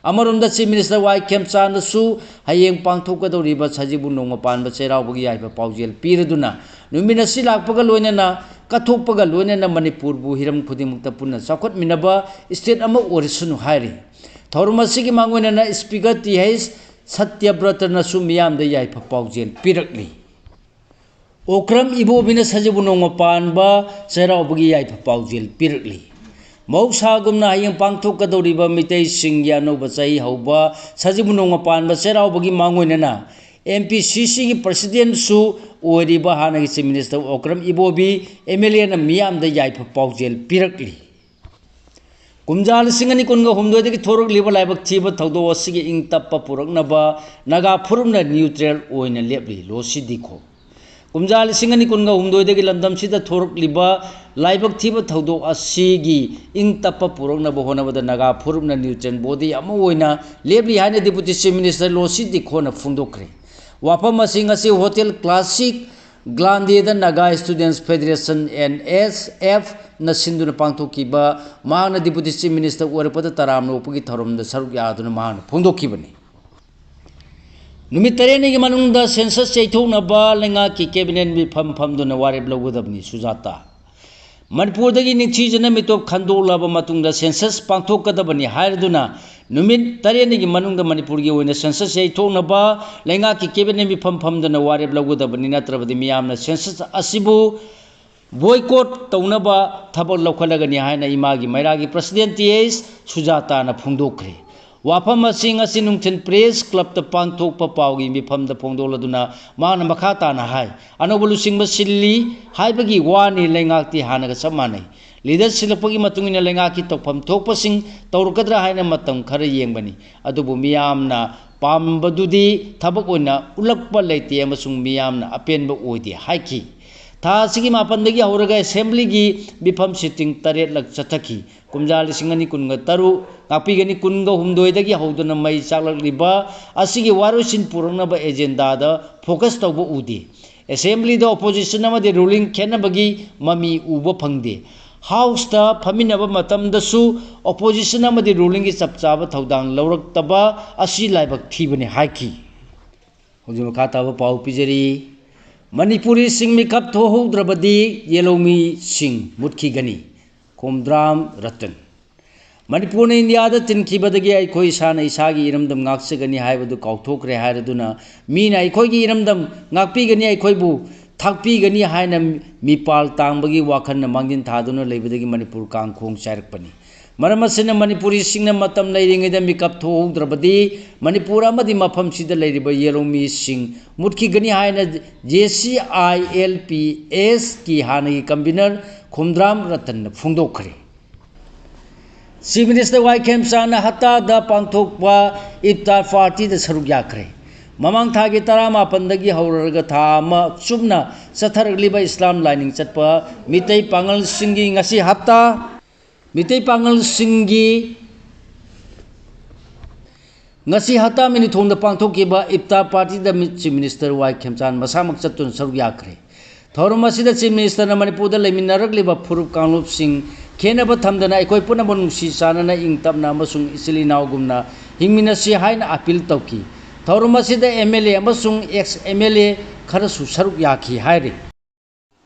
ꯑꯃꯔꯣꯝꯗ Chief Minister ꯋꯥꯏ ꯈꯦꯝꯆꯥꯟꯗꯁꯨ ꯍꯌꯦꯡ ꯄꯥꯡꯊꯣꯛꯀꯗꯧꯔꯤꯕ ꯁꯖꯤꯕꯨ ꯅꯣꯡꯃ ꯄꯥꯟꯕ ꯆꯩꯔꯥꯎꯕꯒꯤ ꯌꯥꯏꯐ ꯄꯥꯎꯖꯦꯜ ꯄꯤꯔꯗꯨꯅ, ꯅꯨꯃꯤꯠ ꯑꯁꯤ ꯂꯥꯛꯄꯒ ꯂꯣꯏꯅꯅ ꯀꯠꯊꯣꯛꯄꯒ ꯂꯣꯏꯅꯅ ꯃꯅꯤꯄꯨꯔꯕꯨ ꯍꯤꯔꯝ ꯈꯨꯗꯤꯡꯃꯛꯇ ꯄꯨꯟꯅ ꯆꯥꯎꯈꯠꯃꯤꯟꯅꯕ state ꯑꯃ ꯑꯣꯏꯔꯁꯅꯨ ꯍꯥꯏꯔꯤ꯫ ꯊꯧꯔꯝ ꯑꯁꯤꯒꯤ ꯃꯥꯡꯑꯣꯏꯅꯅ Speaker ꯇꯤ ꯍꯩꯆ ꯁꯇ꯭ꯌꯕ꯭ꯔꯇꯅꯁꯨ ꯃꯤꯌꯥꯝꯗ ꯌꯥꯏꯐ ꯄꯥꯎꯖꯦꯜ ꯄꯤꯔꯛꯂꯤ꯫ ꯑꯣꯀ꯭ꯔꯝ ꯏꯕꯣꯕꯤꯅ ꯁꯖꯤꯕꯨ ꯅꯣꯡꯃ ꯄꯥꯟꯕ ꯆꯩꯔꯥꯎꯕꯒꯤ ꯌꯥꯏꯐ ꯄꯥꯎꯖꯦꯜ ꯄꯤꯔꯛꯂꯤ꯫ ꯃꯍꯧꯁꯥꯒꯨꯝꯅ ꯍꯌꯦꯡ ꯄꯥꯡꯊꯣꯛꯀꯗꯧꯔꯤꯕ ꯃꯤꯇꯩꯁꯤꯡꯒꯤ ꯑꯅꯧꯕ ꯆꯍꯤ ꯍꯧꯕ ꯁꯖꯤꯕꯨ ꯅꯣꯡꯃ ꯄꯥꯟꯕ ꯆꯩꯔꯥꯎꯕꯒꯤ ꯃꯥꯡꯑꯣꯏꯅꯅ M P C Cꯒꯤ Presidentꯁꯨ ꯑꯣꯏꯔꯤꯕ ꯍꯥꯟꯅꯒꯤ Chief Minister ꯑꯣꯀ꯭ꯔꯝ ꯏꯕꯣꯕꯤ MLAꯅ ꯃꯤꯌꯥꯝꯗ ꯌꯥꯏꯐ ꯄꯥꯎꯖꯦꯜ ꯄꯤꯔꯛꯂꯤ꯫ ꯀꯨꯝꯖꯥ ꯂꯤꯁꯤꯡ ꯑꯅꯤ ꯀꯨꯟꯒ ꯍꯨꯝꯗꯣꯏꯗꯒꯤ ꯊꯣꯔꯛꯂꯤꯕ ꯂꯥꯏꯕꯛ ꯊꯤꯕ ꯊꯧꯗꯣꯛ ꯑꯁꯤꯒꯤ ꯏꯪ ꯇꯞꯄ ꯄꯨꯔꯛꯅꯕ ꯅꯥꯒꯥ ꯐꯨꯔꯨꯞꯅ ꯅ꯭ꯌꯨꯇ꯭ꯔꯦꯜ ꯑꯣꯏꯅ ꯂꯦꯞꯂꯤ꯫ ꯂꯣꯁꯤ ꯗꯤꯈꯣ꯫ ꯀꯨꯝꯖꯥ ꯂꯤꯁꯤꯡ ꯑꯅꯤ ꯀꯨꯟꯒ ꯍꯨꯝꯗꯣꯏꯗꯒꯤ ꯂꯝꯗꯝꯁꯤꯗ ꯊꯣꯔꯛꯂꯤꯕ ꯂꯥꯏꯕꯛ ꯊꯤꯕ ꯊꯧꯗꯣꯛ ꯑꯁꯤꯒꯤ ꯏꯪ ꯇꯞꯄ ꯄꯨꯔꯛꯅꯕ ꯍꯣꯠꯅꯕꯗ ꯅꯥꯒꯥ ꯐꯨꯔꯨꯞꯅ ꯅ꯭ꯌꯨꯇ꯭ꯔꯦꯜ ꯕꯣꯗꯤ ꯑꯃ ꯑꯣꯏꯅ ꯂꯦꯞꯂꯤ ꯍꯥꯏꯅ ꯗꯤꯄꯨꯇꯤ ꯆꯤꯐ ꯃꯤꯅꯤꯁꯇꯔ ꯂꯣꯁꯤ ꯗꯤꯈꯣꯅ ꯐꯣꯡꯗꯣꯛꯈ꯭ꯔꯦ꯫ ꯋꯥꯐꯝ ꯑꯁꯤ ꯉꯁꯤ ꯍꯣꯇꯦꯜ ꯀ꯭ꯂꯥꯁꯤꯛ ꯒ꯭ꯂꯥꯟꯗꯦꯗ Naga students federation, N S ꯑꯦꯐꯅ ꯁꯤꯟꯗꯨꯅ ꯄꯥꯡꯊꯣꯛꯈꯤꯕ ꯃꯍꯥꯛꯅ ꯗꯤꯄꯨꯇꯤ ꯆꯤꯐ ꯃꯤꯅꯤꯁꯇꯔ ꯑꯣꯏꯔꯛꯄꯗ ꯇꯔꯥꯝꯅ ꯑꯣꯛꯄꯒꯤ ꯊꯧꯔꯝꯗ ꯁꯔꯨꯛ ꯌꯥꯗꯨꯅ ꯃꯍꯥꯛꯅ ꯐꯣꯡꯗꯣꯛꯈꯤꯕꯅꯤ꯫ ꯅꯨꯃꯤꯠ ꯇꯔꯦꯠꯅꯤꯒꯤ ꯃꯅꯨꯡꯗ ꯁꯦꯟꯁꯁ ꯌꯩꯊꯣꯛꯅꯕ ꯂꯩꯉꯥꯛꯀꯤ ꯀꯦꯕꯤꯅꯦꯠ ꯃꯤꯐꯝ ꯐꯝꯗꯨꯅ ꯋꯥꯔꯦꯞ ꯂꯧꯒꯗꯕꯅꯤ꯫ ꯁꯨꯖꯥꯇꯥ꯫ ꯃꯅꯤꯄꯨꯔꯗꯒꯤ ꯅꯤꯡꯊꯤꯖꯅ ꯃꯤꯇꯣꯞ ꯈꯟꯗꯣꯛꯂꯕ ꯃꯇꯨꯡꯗ ꯁꯦꯟꯁꯁ ꯄꯥꯡꯊꯣꯛꯀꯗꯕꯅꯤ ꯍꯥꯏꯔꯗꯨꯅ ꯅꯨꯃꯤꯠ ꯇꯔꯦꯠꯅꯤꯒꯤ ꯃꯅꯨꯡꯗ ꯃꯅꯤꯄꯨꯔꯒꯤ ꯑꯣꯏꯅ ꯁꯦꯟꯁꯁ ꯌꯩꯊꯣꯛꯅꯕ ꯂꯩꯉꯥꯛꯀꯤ ꯀꯦꯕꯤꯅꯦꯠ ꯃꯤꯐꯝ ꯐꯝꯗꯨꯅ ꯋꯥꯔꯦꯞ ꯂꯧꯒꯗꯕꯅꯤ, ꯅꯠꯇ꯭ꯔꯕꯗꯤ ꯃꯤꯌꯥꯝꯅ ꯁꯦꯟꯁꯁ ꯑꯁꯤꯕꯨ ꯕꯣꯏꯀꯣꯠ ꯇꯧꯅꯕ ꯊꯕꯛ ꯂꯧꯈꯠꯂꯒꯅꯤ ꯍꯥꯏꯅ ꯏꯃꯥꯒꯤ ꯃꯩꯔꯥꯒꯤ ꯄ꯭ꯔꯁꯤꯗꯦꯟ ꯇꯤ ꯑꯩꯆ ꯁꯨꯖꯥꯇꯥꯅ ꯐꯣꯡꯗꯣꯛꯈ꯭ꯔꯦ꯫ ꯋꯥꯐꯝ ꯑꯁꯤ ꯉꯁꯤ ꯅꯨꯡꯊꯤꯜ ꯄ꯭ꯔꯦꯁ ꯀ꯭ꯂꯕꯇ ꯄꯥꯡꯊꯣꯛꯄ ꯄꯥꯎꯒꯤ ꯃꯤꯐꯝꯗ ꯐꯣꯡꯗꯣꯛꯂꯗꯨꯅ ꯃꯍꯥꯛꯅ ꯃꯈꯥ ꯇꯥꯅ ꯍꯥꯏ, ꯑꯅꯧꯕ ꯂꯨꯆꯤꯡꯕ ꯁꯤꯜꯂꯤ ꯍꯥꯏꯕꯒꯤ ꯋꯥꯅꯤ, ꯂꯩꯉꯥꯛꯇꯤ ꯍꯥꯟꯅꯒ ꯆꯞ ꯃꯥꯟꯅꯩ꯫ ꯂꯤꯗꯔ ꯁꯤꯜꯂꯛꯄꯒꯤ ꯃꯇꯨꯡ ꯏꯟꯅ ꯂꯩꯉꯥꯛꯀꯤ ꯇꯧꯐꯝ ꯊꯣꯛꯄꯁꯤꯡ ꯇꯧꯔꯛꯀꯗ꯭ꯔꯥ ꯍꯥꯏꯅ ꯃꯇꯝ ꯈꯔ ꯌꯦꯡꯕꯅꯤ, ꯑꯗꯨꯕꯨ ꯃꯤꯌꯥꯝꯅ ꯄꯥꯝꯕꯗꯨꯗꯤ ꯊꯕꯛ ꯑꯣꯏꯅ ꯎꯠꯂꯛꯄ ꯂꯩꯇꯦ ꯑꯃꯁꯨꯡ ꯃꯤꯌꯥꯝꯅ ꯑꯄꯦꯟꯕ ꯑꯣꯏꯗꯦ ꯍꯥꯏꯈꯤ꯫ ꯊꯥ ꯑꯁꯤꯒꯤ ꯃꯥꯄꯟꯗꯒꯤ ꯍꯧꯔꯒ ꯑꯦꯁꯦꯝꯕ꯭ꯂꯤꯒꯤ ꯃꯤꯐꯝ ꯁꯤꯇꯤꯡ ꯇꯔꯦꯠꯂꯛ ꯆꯠꯊꯈꯤ꯫ ꯀꯨꯝꯖꯥ ꯂꯤꯁꯤꯡ ꯑꯅꯤ ꯀꯨꯟꯒ ꯇꯔꯨꯛ ꯉꯥꯛꯄꯤꯒꯅꯤ ꯀꯨꯟꯒ ꯍꯨꯝꯗꯣꯏꯗꯒꯤ ꯍꯧꯗꯨꯅ ꯃꯩ ꯆꯥꯛꯂꯛꯂꯤꯕ ꯑꯁꯤꯒꯤ ꯋꯥꯔꯣꯏꯁꯤꯟ ꯄꯨꯔꯛꯅꯕ ꯑꯦꯖꯦꯟꯗꯥꯗ ꯐꯣꯀꯁ ꯇꯧꯕ ꯎꯗꯦ꯫ ꯑꯦꯁꯦꯝꯕ꯭ꯂꯤꯗ ꯑꯣꯄꯣꯖꯤꯁꯟ ꯑꯃꯗꯤ ꯔꯨꯂꯤꯡ ꯈꯦꯠꯅꯕꯒꯤ ꯃꯃꯤ ꯎꯕ ꯐꯪꯗꯦ꯫ ꯍꯥꯎꯁꯇ ꯐꯝꯃꯤꯟꯅꯕ ꯃꯇꯝꯗꯁꯨ ꯑꯣꯄꯣꯖꯤꯁꯟ ꯑꯃꯗꯤ ꯔꯨꯂꯤꯡꯒꯤ ꯆꯞ ꯆꯥꯕ ꯊꯧꯗꯥꯡ ꯂꯧꯔꯛꯇꯕ ꯑꯁꯤ ꯂꯥꯏꯕꯛ ꯊꯤꯕꯅꯤ ꯍꯥꯏꯈꯤ꯫ ꯍꯧꯖꯤꯛ ꯃꯈꯥ ꯇꯥꯕ ꯄꯥꯎ ꯄꯤꯖꯔꯤ꯫ ꯃꯅꯤꯄꯨꯔꯤꯁꯤꯡ ꯃꯤꯀꯞ ꯊꯣꯛꯍꯧꯗ꯭ꯔꯕꯗꯤ ꯌꯦꯜꯍꯧꯃꯤꯁꯤꯡ ꯃꯨꯠꯈꯤꯒꯅꯤ꯫ ꯈꯣꯝꯗ꯭ꯔꯥꯝ ꯔꯇꯟ꯫ ꯃꯅꯤꯄꯨꯔꯅ ꯏꯟꯗꯤꯌꯥꯗ ꯇꯤꯟꯈꯤꯕꯗꯒꯤ ꯑꯩꯈꯣꯏ ꯏꯁꯥꯅ ꯏꯁꯥꯒꯤ ꯏꯔꯝꯗꯝ ꯉꯥꯛꯆꯒꯅꯤ ꯍꯥꯏꯕꯗꯨ ꯀꯥꯎꯊꯣꯛꯈ꯭ꯔꯦ ꯍꯥꯏꯔꯗꯨꯅ ꯃꯤꯅ ꯑꯩꯈꯣꯏꯒꯤ ꯏꯔꯝꯗꯝ ꯉꯥꯛꯄꯤꯒꯅꯤ, ꯑꯩꯈꯣꯏꯕꯨ ꯊꯥꯛꯄꯤꯒꯅꯤ ꯍꯥꯏꯅ ꯃꯤꯄꯥꯜ ꯇꯥꯡꯕꯒꯤ ꯋꯥꯈꯜꯅ ꯃꯥꯡꯖꯤꯟ ꯊꯥꯗꯨꯅ ꯂꯩꯕꯗꯒꯤ ꯃꯅꯤꯄꯨꯔ ꯀꯥꯡꯈꯣꯡ ꯆꯥꯏꯔꯛꯄꯅꯤ꯫ ꯃꯔꯝ ꯑꯁꯤꯅ ꯃꯅꯤꯄꯨꯔꯤꯁꯤꯡꯅ ꯃꯇꯝ ꯂꯩꯔꯤꯉꯩꯗ ꯃꯤꯀꯞ ꯊꯣꯛꯍꯧꯗ꯭ꯔꯕꯗꯤ ꯃꯅꯤꯄꯨꯔ ꯑꯃꯗꯤ ꯃꯐꯝꯁꯤꯗ ꯂꯩꯔꯤꯕ ꯌꯦꯜꯍꯧꯃꯤꯁꯤꯡ ꯃꯨꯠꯈꯤꯒꯅꯤ ꯍꯥꯏꯅ J C I L P ꯑꯦꯁꯀꯤ ꯍꯥꯟꯅꯒꯤ ꯀꯟꯚꯤꯅꯔ ꯈꯣꯝꯗ꯭ꯔꯥꯝ ꯔꯇꯟꯅ ꯐꯣꯡꯗꯣꯛꯈ꯭ꯔꯦ꯫ Chief Minister ꯋꯥꯏ ꯈꯦꯝꯆꯥꯟꯅ ꯍꯠꯇꯥꯗ ꯄꯥꯡꯊꯣꯛꯄ ꯏꯐꯇꯥꯔ ꯄꯥꯔꯇꯤꯗ ꯁꯔꯨꯛ ꯌꯥꯈ꯭ꯔꯦ꯫ ꯃꯃꯥꯡ ꯊꯥꯒꯤ ꯇꯔꯥꯃꯥꯄꯟꯗꯒꯤ ꯍꯧꯔꯒ ꯊꯥ ꯑꯃ ꯆꯨꯞꯅ ꯆꯠꯊꯔꯛꯂꯤꯕ ꯏꯁꯂꯥꯝ ꯂꯥꯏꯅꯤꯡ ꯆꯠꯄ ꯃꯤꯇꯩ ꯄꯥꯉꯜꯁꯤꯡꯒꯤ ꯉꯁꯤ ꯍꯞꯇꯥ, ꯃꯤꯇꯩ ꯄꯥꯉꯜꯁꯤꯡꯒꯤ ꯉꯁꯤ ꯍꯞꯇꯥ ꯃꯤꯅꯤꯊꯣꯡꯗ ꯄꯥꯡꯊꯣꯛꯈꯤꯕ ꯏꯐꯇꯥꯔ ꯄꯥꯔꯇꯤꯗ ꯃꯤ-, Chief Minister ꯋꯥꯏ ꯈꯦꯝꯆꯥꯟ ꯃꯁꯥꯃꯛ ꯆꯠꯇꯨꯅ ꯁꯔꯨꯛ ꯌꯥꯈ꯭ꯔꯦ꯫ ꯊꯧꯔꯝ ꯑꯁꯤꯗ Chief Minister ꯅ ꯃꯅꯤꯄꯨꯔꯗ ꯂꯩꯃꯤꯟꯅꯔꯛꯂꯤꯕ ꯐꯨꯔꯨꯞ ꯀꯥꯡꯂꯨꯞꯁꯤꯡ ꯈꯦꯟꯅꯕ ꯊꯝꯗꯅ ꯑꯩꯈꯣꯏ ꯄꯨꯝꯅꯃꯛ ꯅꯨꯡꯁꯤ ꯆꯥꯟꯅꯅ, ꯏꯪ ꯇꯞꯅ ꯑꯃꯁꯨꯡ ꯏꯆꯤꯜ ꯏꯅꯥꯎꯒꯨꯝꯅ ꯍꯤꯡꯃꯤꯟꯅꯁꯤ ꯍꯥꯏꯅ ꯑꯥꯄꯤꯜ ꯇꯧꯈꯤ꯫ ꯊꯧꯔꯝ ꯑꯁꯤꯗ ꯑꯦꯝ ꯑꯦꯜ ꯑꯦ ꯑꯃꯁꯨꯡ ꯑꯦꯛꯁ ꯑꯦꯝ ꯑꯦꯜ ꯑꯦ ꯈꯔꯁꯨ ꯁꯔꯨꯛ ꯌꯥꯈꯤ ꯍꯥꯏꯔꯤ꯫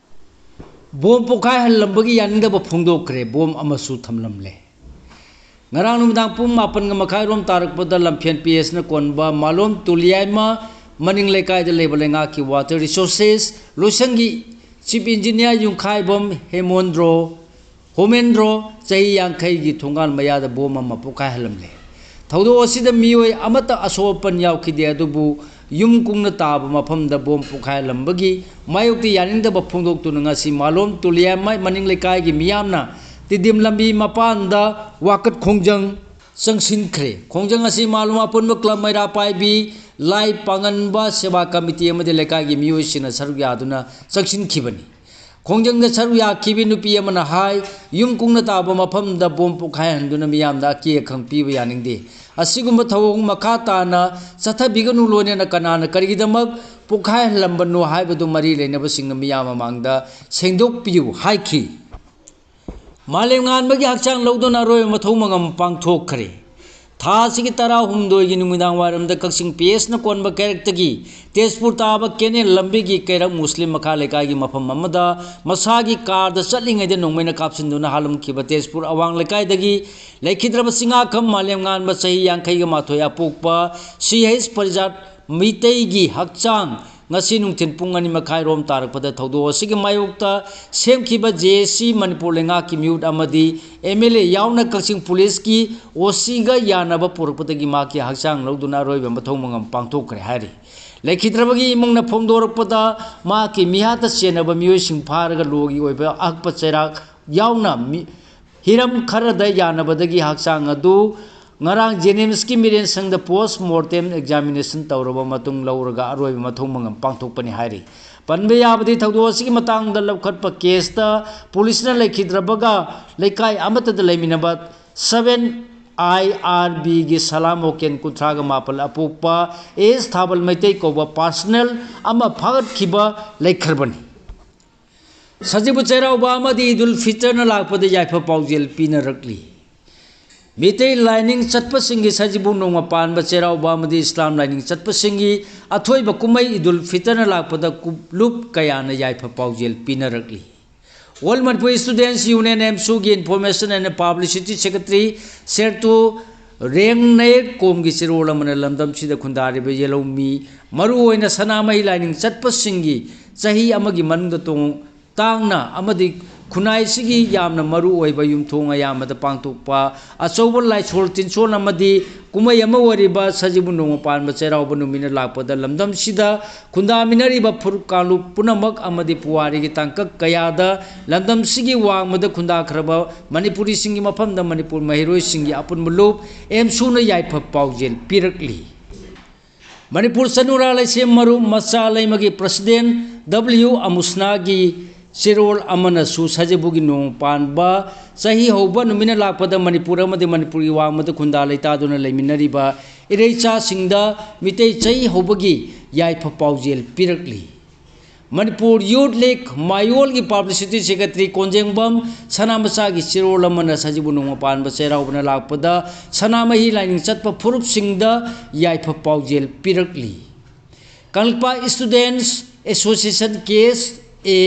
ꯕꯣꯝ ꯄꯣꯈꯥꯏꯍꯜꯂꯝꯕꯒꯤ ꯌꯥꯅꯤꯡꯗꯕ ꯐꯣꯡꯗꯣꯛꯈ꯭ꯔꯦ, ꯕꯣꯝ ꯑꯃꯁꯨ ꯊꯝꯂꯝꯂꯦ꯫ ꯉꯔꯥꯡ ꯅꯨꯃꯤꯗꯥꯡ ꯄꯨꯡ ꯃꯥꯄꯟꯒ ꯃꯈꯥꯏꯔꯣꯝ ꯇꯥꯔꯛꯄꯗ ꯂꯝꯐꯦꯟ ꯄꯤ ꯑꯦꯁꯅ ꯀꯣꯟꯕ ꯃꯥꯂꯣꯝ ꯇꯨꯂꯤꯌꯥꯏꯃ ꯃꯅꯤꯡ ꯂꯩꯀꯥꯏꯗ ꯂꯩꯕ ꯂꯩꯉꯥꯛꯀꯤ Water Resources ꯂꯣꯏꯁꯪꯒꯤ Chief Engineer ꯌꯨꯝꯈꯥꯏꯕꯝ ꯍꯦꯃꯣꯟꯗ꯭ꯔꯣ, ꯍꯣꯃꯦꯟꯗ꯭ꯔꯣ, ꯆꯍꯤ ꯌꯥꯡꯈꯩꯒꯤ ꯊꯣꯡꯒꯥꯜ ꯃꯌꯥꯗ ꯕꯣꯝ ꯑꯃ ꯄꯣꯈꯥꯏꯍꯜꯂꯝꯂꯦ꯫ ꯊꯧꯗꯣꯛ ꯑꯁꯤꯗ ꯃꯤꯑꯣꯏ ꯑꯃꯠꯇ ꯑꯁꯣꯛ ꯑꯄꯟ ꯌꯥꯎꯈꯤꯗꯦ, ꯑꯗꯨꯕꯨ ꯌꯨꯝ ꯀꯨꯡꯅ ꯇꯥꯕ ꯃꯐꯝꯗ ꯕꯣꯝ ꯄꯣꯈꯥꯏꯍꯜꯂꯝꯕꯒꯤ ꯃꯥꯌꯣꯛꯇ ꯌꯥꯅꯤꯡꯗꯕ ꯐꯣꯡꯗꯣꯛꯇꯨꯅ ꯉꯁꯤ ꯃꯥꯂꯣꯝ ꯇꯨꯂꯤꯌꯥꯃꯥꯏ ꯃꯅꯤꯡ ꯂꯩꯀꯥꯏꯒꯤ ꯃꯤꯌꯥꯝꯅ ꯇꯤꯗꯤꯝ ꯂꯝꯕꯤ ꯃꯄꯥꯟꯗ ꯋꯥꯀꯠ ꯈꯣꯡꯖꯪ ꯆꯪꯁꯤꯟꯈ꯭ꯔꯦ꯫ ꯈꯣꯡꯖꯪ ꯑꯁꯤ ꯃꯥꯂꯣꯝ ꯑꯄꯨꯟꯕ ꯀ꯭ꯂꯕ ꯃꯩꯔꯥ ꯄꯥꯏꯕꯤ, ꯂꯥꯏ ꯄꯥꯉꯟꯕ ꯁꯦꯕꯥ ꯀꯃꯤꯇꯤ ꯑꯃꯗꯤ ꯂꯩꯀꯥꯏꯒꯤ ꯃꯤꯑꯣꯏꯁꯤꯡꯅ ꯁꯔꯨꯛ ꯌꯥꯗꯨꯅ ꯆꯪꯁꯤꯟꯈꯤꯕꯅꯤ꯫ ꯈꯣꯡꯖꯪꯗ ꯁꯔꯨꯛ ꯌꯥꯈꯤꯕꯤ ꯅꯨꯄꯤ ꯑꯃꯅ ꯍꯥꯏ, ꯌꯨꯝ ꯀꯨꯡꯅ ꯇꯥꯕ ꯃꯐꯝꯗ ꯕꯣꯝ ꯄꯣꯈꯥꯏꯍꯟꯗꯨꯅ ꯃꯤꯌꯥꯝꯗ ꯑꯀꯤ ꯑꯈꯪ ꯄꯤꯕ ꯌꯥꯅꯤꯡꯗꯦ꯫ ꯑꯁꯤꯒꯨꯝꯕ ꯊꯧꯑꯣꯡ ꯃꯈꯥ ꯇꯥꯅ ꯆꯠꯊꯕꯤꯒꯅꯨ, ꯂꯣꯏꯅꯅ ꯀꯅꯥꯅ ꯀꯔꯤꯒꯤꯗꯃꯛ ꯄꯣꯈꯥꯏꯍꯜꯂꯝꯕꯅꯣ ꯍꯥꯏꯕꯗꯨ ꯃꯔꯤ ꯂꯩꯅꯕꯁꯤꯡꯅ ꯃꯤꯌꯥꯝ ꯃꯃꯥꯡꯗ ꯁꯦꯡꯗꯣꯛꯄꯤꯌꯨ ꯍꯥꯏꯈꯤ꯫ ꯃꯥꯂꯦꯝꯉꯥꯟꯕꯒꯤ ꯍꯛꯆꯥꯡ ꯂꯧꯗꯨꯅ ꯑꯔꯣꯏꯕ ꯃꯊꯧ ꯃꯉꯝ ꯄꯥꯡꯊꯣꯛꯈ꯭ꯔꯦ꯫ ꯊꯥ ꯑꯁꯤꯒꯤ ꯇꯔꯥꯍꯨꯝꯗꯣꯏꯒꯤ ꯅꯨꯃꯤꯗꯥꯡ ꯋꯥꯏꯔꯝꯗ ꯀꯛꯆꯤꯡ ꯄꯤ ꯑꯦꯁꯅ ꯀꯣꯟꯕ ꯀꯩꯔꯛꯇꯒꯤ ꯇꯦꯖꯄꯨꯔ ꯇꯥꯕ ꯀꯦꯅꯦꯜ ꯂꯝꯕꯤꯒꯤ ꯀꯩꯔꯛ ꯃꯨꯁꯂꯤꯝ ꯃꯈꯥ ꯂꯩꯀꯥꯏꯒꯤ ꯃꯐꯝ ꯑꯃꯗ ꯃꯁꯥꯒꯤ ꯀꯥꯔꯗ ꯆꯠꯂꯤꯉꯩꯗ ꯅꯣꯡꯃꯩꯅ ꯀꯥꯞꯁꯤꯟꯗꯨꯅ ꯍꯥꯠꯂꯝꯈꯤꯕ ꯇꯦꯖꯄꯨꯔ ꯑꯋꯥꯡ ꯂꯩꯀꯥꯏꯗꯒꯤ ꯂꯩꯈꯤꯗ꯭ꯔꯕ ꯆꯤꯡꯉꯥꯈꯝ ꯃꯥꯂꯦꯝꯉꯥꯟꯕ ꯆꯍꯤ ꯌꯥꯡꯈꯩꯒ ꯃꯥꯊꯣꯏ ꯑꯄꯣꯛꯄ ꯁꯤ ꯍꯩꯆ ꯄꯔꯤꯖꯥꯠ ꯃꯤꯇꯩꯒꯤ ꯍꯛꯆꯥꯡ ꯉꯁꯤ ꯅꯨꯡꯊꯤꯜ ꯄꯨꯡ ꯑꯅꯤ ꯃꯈꯥꯏꯔꯣꯝ ꯇꯥꯔꯛꯄꯗ ꯊꯧꯗꯣꯛ ꯑꯁꯤꯒꯤ ꯃꯥꯌꯣꯛꯇ ꯁꯦꯝꯈꯤꯕ ꯖꯦ ꯑꯦ ꯁꯤ ꯃꯅꯤꯄꯨꯔ ꯂꯩꯉꯥꯛꯀꯤ ꯃꯤꯍꯨꯠ ꯑꯃꯗꯤ ꯑꯦꯝ ꯑꯦꯜ ꯑꯦ ꯌꯥꯎꯅ ꯀꯛꯆꯤꯡ ꯄꯨꯂꯤꯁꯀꯤ ꯑꯣ ꯁꯤꯒ ꯌꯥꯅꯕ ꯄꯨꯔꯛꯄꯗꯒꯤ ꯃꯍꯥꯛꯀꯤ ꯍꯛꯆꯥꯡ ꯂꯧꯗꯨꯅ ꯑꯔꯣꯏꯕ ꯃꯊꯧ ꯃꯉꯝ ꯄꯥꯡꯊꯣꯛꯈ꯭ꯔꯦ ꯍꯥꯏꯔꯤ꯫ ꯂꯩꯈꯤꯗ꯭ꯔꯕꯒꯤ ꯏꯃꯨꯡꯅ ꯐꯣꯡꯗꯣꯔꯛꯄꯗ, ꯃꯍꯥꯛꯀꯤ ꯃꯤꯍꯥꯠꯇ ꯆꯦꯟꯅꯕ ꯃꯤꯑꯣꯏꯁꯤꯡ ꯐꯥꯔꯒ ꯂꯣꯒꯤ ꯑꯣꯏꯕ ꯑꯍꯛꯄ ꯆꯩꯔꯥꯛ ꯌꯥꯎꯅ ꯃꯤ-, ꯍꯤꯔꯝ ꯈꯔꯗ ꯌꯥꯅꯕꯗꯒꯤ ꯍꯛꯆꯥꯡ ꯑꯗꯨ ꯉꯔꯥꯡ ꯖꯦꯅꯤꯝꯁꯀꯤ ꯃꯤꯔꯦꯟꯁꯪꯗ post mortem examination ꯇꯧꯔꯕ ꯃꯇꯨꯡ ꯂꯧꯔꯒ ꯑꯔꯣꯏꯕ ꯃꯊꯧ ꯃꯉꯝ ꯄꯥꯡꯊꯣꯛꯄꯅꯤ ꯍꯥꯏꯔꯤ꯫ ꯄꯟꯕ ꯌꯥꯕꯗꯤ, ꯊꯧꯗꯣꯛ ꯑꯁꯤꯒꯤ ꯃꯇꯥꯡꯗ ꯂꯧꯈꯠꯄ ꯀꯦꯁꯇ ꯄꯨꯂꯤꯁꯅ ꯂꯩꯈꯤꯗ꯭ꯔꯕꯒ ꯂꯩꯀꯥꯏ ꯑꯃꯠꯇꯗ ꯂꯩꯃꯤꯟꯅꯕ seven I R Bꯒꯤ ꯁꯂꯥꯝ ꯍꯣꯀꯦꯟ ꯀꯨꯟꯊ꯭ꯔꯥꯒ ꯃꯥꯄꯜ ꯑꯄꯣꯛꯄ ꯑꯦꯁ ꯊꯥꯕꯜ ꯃꯩꯇꯩ ꯀꯧꯕ personnel ꯑꯃ ꯐꯥꯒꯠꯈꯤꯕ ꯂꯩꯈ꯭ꯔꯕꯅꯤ꯫ ꯁꯖꯤꯕꯨ ꯆꯩꯔꯥꯎꯕ ꯑꯃꯗꯤ ꯏꯗꯨꯜ ꯐꯤꯇꯔꯅ ꯂꯥꯛꯄꯗ ꯌꯥꯏꯐ ꯄꯥꯎꯖꯦꯜ ꯄꯤꯅꯔꯛꯂꯤ꯫ ꯃꯤꯇꯩ ꯂꯥꯏꯅꯤꯡ ꯆꯠꯄꯁꯤꯡꯒꯤ ꯁꯖꯤꯕꯨ ꯅꯣꯡꯃ ꯄꯥꯟꯕ ꯆꯩꯔꯥꯎꯕ ꯑꯃꯗꯤ ꯏꯁꯂꯥꯝ ꯂꯥꯏꯅꯤꯡ ꯆꯠꯄꯁꯤꯡꯒꯤ ꯑꯊꯣꯏꯕ ꯀꯨꯝꯍꯩ ꯏꯗꯨꯜ ꯐꯤꯇꯔꯅ ꯂꯥꯛꯄꯗ ꯀꯥꯡꯂꯨꯞ ꯀꯌꯥꯅ ꯌꯥꯏꯐ ꯄꯥꯎꯖꯦꯜ ꯄꯤꯅꯔꯛꯂꯤ꯫ All Manipur Students Union, AMSUꯒꯤ Information and Publicity Secretary ꯁꯦꯔꯇꯨ ꯔꯦꯡꯅꯩꯔꯀꯣꯝꯒꯤ ꯆꯦꯔꯣꯜ ꯑꯃꯅ ꯂꯝꯗꯝꯁꯤꯗ ꯈꯨꯟꯗꯥꯔꯤꯕ ꯌꯦꯜꯍꯧꯃꯤ, ꯃꯔꯨꯑꯣꯏꯅ ꯁꯅꯥꯃꯍꯤ ꯂꯥꯏꯅꯤꯡ ꯆꯠꯄꯁꯤꯡꯒꯤ ꯆꯍꯤ ꯑꯃꯒꯤ ꯃꯅꯨꯡꯗ ꯇꯣꯡ ꯇꯥꯡꯅ ꯑꯃꯗꯤ ꯈꯨꯟꯅꯥꯏꯁꯤꯒꯤ ꯌꯥꯝꯅ ꯃꯔꯨ ꯑꯣꯏꯕ ꯌꯨꯝꯊꯣꯡ ꯑꯌꯥꯝꯕꯗ ꯄꯥꯡꯊꯣꯛꯄ ꯑꯆꯧꯕ ꯂꯥꯏꯁꯣꯜ ꯇꯤꯟꯁꯣꯜ ꯑꯃꯗꯤ ꯀꯨꯝꯍꯩ ꯑꯃ ꯑꯣꯏꯔꯤꯕ ꯁꯖꯤꯕꯨ ꯅꯣꯡꯃ ꯄꯥꯟꯕ ꯆꯩꯔꯥꯎꯕ ꯅꯨꯃꯤꯠꯅ ꯂꯥꯛꯄꯗ ꯂꯝꯗꯝꯁꯤꯗ ꯈꯨꯟꯗꯥꯃꯤꯟꯅꯔꯤꯕ ꯐꯨꯔꯨꯞ ꯀꯥꯡꯂꯨꯞ ꯄꯨꯝꯅꯃꯛ ꯑꯃꯗꯤ ꯄꯨꯋꯥꯔꯤꯒꯤ ꯇꯥꯡꯀꯛ ꯀꯌꯥꯗ ꯂꯝꯗꯝꯁꯤꯒꯤ ꯋꯥꯡꯃꯗ ꯈꯨꯟꯗꯥꯈ꯭ꯔꯕ ꯃꯅꯤꯄꯨꯔꯤꯁꯤꯡꯒꯤ ꯃꯐꯝꯗ ꯃꯅꯤꯄꯨꯔ ꯃꯍꯩꯔꯣꯏꯁꯤꯡꯒꯤ ꯑꯄꯨꯟꯕ ꯂꯨꯞ ꯑꯦꯝꯁꯨꯅ ꯌꯥꯏꯐ ꯄꯥꯎꯖꯦꯜ ꯄꯤꯔꯛꯂꯤ꯫ ꯃꯅꯤꯄꯨꯔ ꯆꯅꯨꯔꯥ ꯂꯩꯁꯦꯝ ꯃꯔꯨꯞ ꯃꯆꯥ ꯂꯩꯃꯒꯤ President W ꯑꯃꯨꯁꯅꯥꯒꯤ ꯆꯦꯔꯣꯜ ꯑꯃꯅꯁꯨ ꯁꯖꯤꯕꯨꯒꯤ ꯅꯣꯡ ꯄꯥꯟꯕ ꯆꯍꯤ ꯍꯧꯕ ꯅꯨꯃꯤꯠꯅ ꯂꯥꯛꯄꯗ ꯃꯅꯤꯄꯨꯔ ꯑꯃꯗꯤ ꯃꯅꯤꯄꯨꯔꯒꯤ ꯋꯥꯡꯃꯗ ꯈꯨꯟꯗꯥ ꯂꯩꯇꯥꯗꯨꯅ ꯂꯩꯃꯤꯟꯅꯔꯤꯕ ꯏꯔꯩꯆꯥꯁꯤꯡꯗ ꯃꯤꯇꯩ ꯆꯍꯤ ꯍꯧꯕꯒꯤ ꯌꯥꯏꯐ ꯄꯥꯎꯖꯦꯜ ꯄꯤꯔꯛꯂꯤ꯫ Manipur Youth League ꯃꯌꯣꯜꯒꯤ Publicity Secretary ꯀꯣꯟꯖꯦꯡꯕꯝ ꯁꯅꯥꯃꯆꯥꯒꯤ ꯆꯦꯔꯣꯜ ꯑꯃꯅ ꯁꯖꯤꯕꯨ ꯅꯣꯡꯃ ꯄꯥꯟꯕ ꯆꯩꯔꯥꯎꯕꯅ ꯂꯥꯛꯄꯗ ꯁꯅꯥꯃꯍꯤ ꯂꯥꯏꯅꯤꯡ ꯆꯠꯄ ꯐꯨꯔꯨꯞꯁꯤꯡꯗ ꯌꯥꯏꯐ ꯄꯥꯎꯖꯦꯜ ꯄꯤꯔꯛꯂꯤ꯫ ꯀꯪꯂꯩꯄꯥꯛ Students Association, ꯀꯦ ꯑꯦꯁ ꯑꯦ,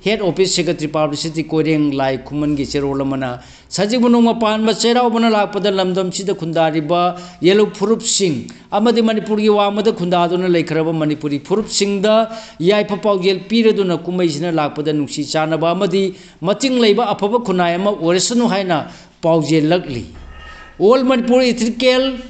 Head Office Secretary Publicity Koireng ꯂꯥꯏ ꯈꯨꯃꯟꯒꯤ ꯆꯦꯔꯣꯜ ꯑꯃꯅ ꯁꯖꯤꯕꯨ ꯅꯣꯡꯃ ꯄꯥꯟꯕ ꯆꯩꯔꯥꯎꯕꯅ ꯂꯥꯛꯄꯗ ꯂꯝꯗꯝꯁꯤꯗ ꯈꯨꯟꯗꯥꯔꯤꯕ ꯌꯦꯜꯍꯧ ꯐꯨꯔꯨꯞꯁꯤꯡ ꯑꯃꯗꯤ ꯃꯅꯤꯄꯨꯔꯒꯤ ꯋꯥꯡꯃꯗ ꯈꯨꯟꯗꯥꯗꯨꯅ ꯂꯩꯈ꯭ꯔꯕ ꯃꯅꯤꯄꯨꯔꯤ ꯐꯨꯔꯨꯞꯁꯤꯡꯗ ꯌꯥꯏꯐ ꯄꯥꯎꯖꯦꯜ ꯄꯤꯔꯗꯨꯅ ꯀꯨꯝꯍꯩꯁꯤꯅ ꯂꯥꯛꯄꯗ ꯅꯨꯡꯁꯤ ꯆꯥꯟꯅꯕ ꯑꯃꯗꯤ ꯃꯇꯤꯡ ꯂꯩꯕ ꯑꯐꯕ ꯈꯨꯟꯅꯥꯏ ꯑꯃ ꯑꯣꯏꯔꯁꯅꯨ ꯍꯥꯏꯅ ꯄꯥꯎꯖꯦꯜꯂꯛꯂꯤ꯫ All Manipur Ethical